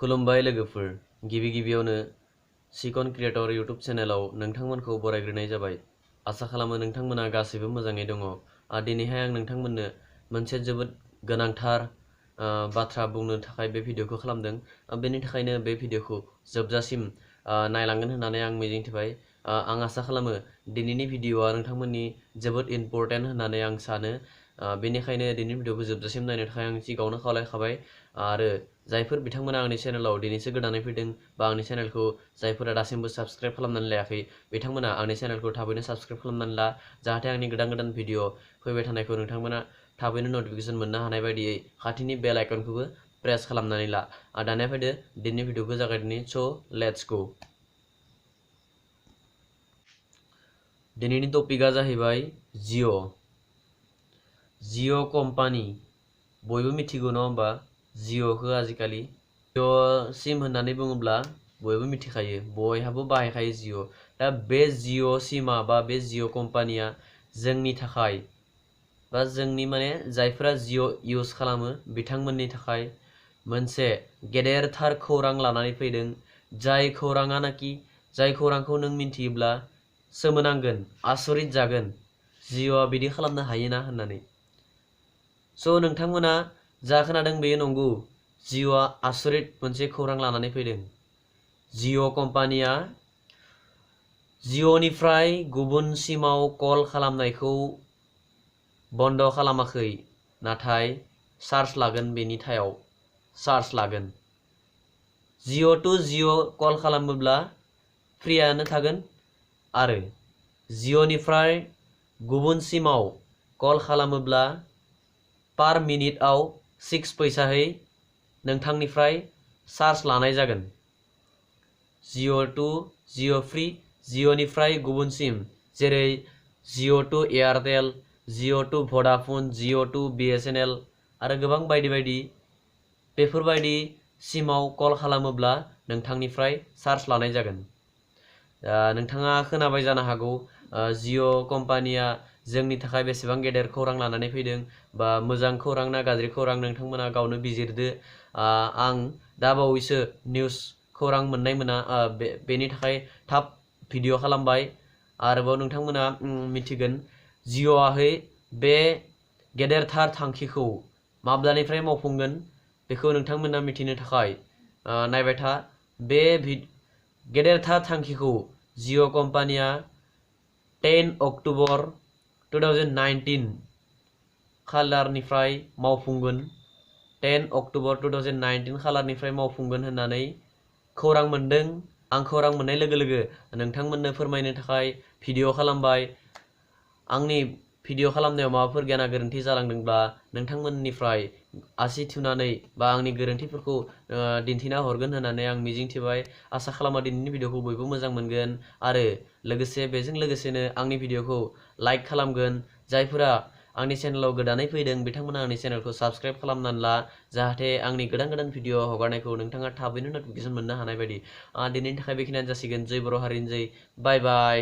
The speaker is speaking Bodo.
खुलुमबाय लोगोफोर गिबियावनो चिकन क्रिएटर यूट्यूब चेनेलाव नोंथांमोनखौ बरायग्रोनाय जाबाय। आसा खालामो नोंथांमोना गासैबो मोजाङै दङ। दिनैहाय आं नोंथांमोननो मोनसे जोबोद गोनांथार बाथ्रा बुंनो थाखाय बे भिडिअखौ खालामदों। बेनि थाखायनो बे भिडिअखौ जोबजासिम नायलांगोन होननानै आं मिजिंथिबाय। आं आसा खालामो दिनैनि भिडिअआ नोंथांमोननि जोबोद इम्परटेन्ट होननानै आं सानो। बेनिखायनो दिनैनि भिडिअखौ जोबजासिम नायनो थाखाय आं सिगाङावनो खावलायखाबाय। आरो जायफोर बिथांमोना आंनि चेनेलाव दिनैसो गोदानै फैदों बा आंनि चेनेलखौ जायफोरा दासिमबो साबस्क्राइब खालामनानै लायाखै बिथांमोना आंनि चेनेलखौ थाबैनो साबस्क्राइब खालामनानै ला, जाहाथे आंनि गोदान भिडिअ फैबाय थानायखौ नोंथांमोना थाबैनो नटिफिकेसन मोननो हानाय बायदियै खाथिनि बेल आइकनखौबो प्रेस खालामनानै ला। दानिया फैदो दिनैनि भिडिअखौ जागायदिनि। स' लेट्स गो। दिनैनि टपिकआ जाहैबाय जिअ कम्पानि। बयबो मिथिगौ नङा होमबा जिअखौ आजिखालि जिअ सिम होननानै बुङोब्ला बयबो मिथिखायो, बयहाबो बाहायखायो जिअ। दा बे जिअ सिमा बा बे जिअ कम्पानिया जोंनि थाखाय बा जोंनि जायफोरा जिअ इउज खालामो बिथांमोननि थाखाय मोनसे गेदेरथार खौरां लानानै फैदों। जाय खौरांखौ नों मिन्थियोब्ला सोमोनांगोन, आसरित जागोन, जिअआ बिदि खालामनो हायोना होननानै। स' नोंथांमोना जा खोनादों बेयो नंगौ, जिअआ आसरित मोनसे खौरां लानानै फैदों। जिअ कम्पानिया जिअनिफ्राय गुबुन सिमाव कल खालामनायखौ बन्द खालामाखै, नाथाय चार्ज लागोन। बेनि थायाव चार्ज लागोन। जिअ टु जिअ कल खालामोब्ला फ्रियानो थागोन, आरो जिअनिफ्राय गुबुन सिमाव कल खालामोब्ला पार मिनिटआव 6 पैसाहै नोंथांनिफ्राय चार्ज लानाय जागोन। जिअ टु जिअ फ्रि, जिअनिफ्राय गुबुनसिम, जेरै जिअ टु एयारटेल, जिअ टु भडाफन, जिअ टु BSNL आरो गोबां बायदि बेफोरबायदि सिमाव कल खालामोब्ला नोंथांनिफ्राय चार्ज लानाय जागोन। नोंथाङा खोनाबाय जानो हागौ जिअ कम्पानिया जोंनि थाखाय बेसेबां गेदेर खौरां लानानै फैदों, बा मोजां खौरां ना गाज्रि खौरां नोंथांमोना गावनो बिजिरदो। आं दा बावैसो निउस खौरां मोननाय मोना, बेनि थाखाय थाब भिडिअ खालामबाय। आरोबाव नोंथांमोना मिथिगोन जिअआहै बे गेदेरथार थांखिखौ माब्लानिफ्राय मावफुंगोन बेखौ नोंथांमोना मिथिनो थाखाय नायबाय था। बे गेदेरथार थांखिखौ जिअ कम्पानिया 10 अक्ट'बर 2019 खालारनिफ्राय मावफुंगोन। 10 अक्ट'बर 2019 खालारनिफ्राय मावफुंगोन होननानै खौरां मोनदों। आं खौरां मोननाय लोगो लोगो नोंथांमोननो फोरमायनो थाखाय भिडिअ खालामबाय। आंनि भिडिअ खालामनायाव माबाफोर गेना गोरोन्थि जालांदोंब्ला नोंथांमोननिफ्राय आसि थुनानै बा आंनि गोरोन्थिफोरखौ दिन्थिना हरगोन होननानै आं मिजिंथिबाय। आसा खालामो दिनैनि भिडिअखौ बयबो मोजां मोनगोन, आरो बेजों लोगोसेनो आंनि भिडिअखौ लाइक खालामगोन। जायफोरा आंनि चेनेलाव गोदानै फैदों बिथांमोना आंनि चेनेलखौ साबस्क्राइब खालामनानै ला, जाहाथे आंनि गोदान भिडिअ हगारनायखौ नोंथाङा थाबैनो नटिफिकेसन मोननो हानाय बायदि। दिनैनि थाखाय बेखिनियानो जासिगोन। जय बर' हारिनि जय। बाय बाय।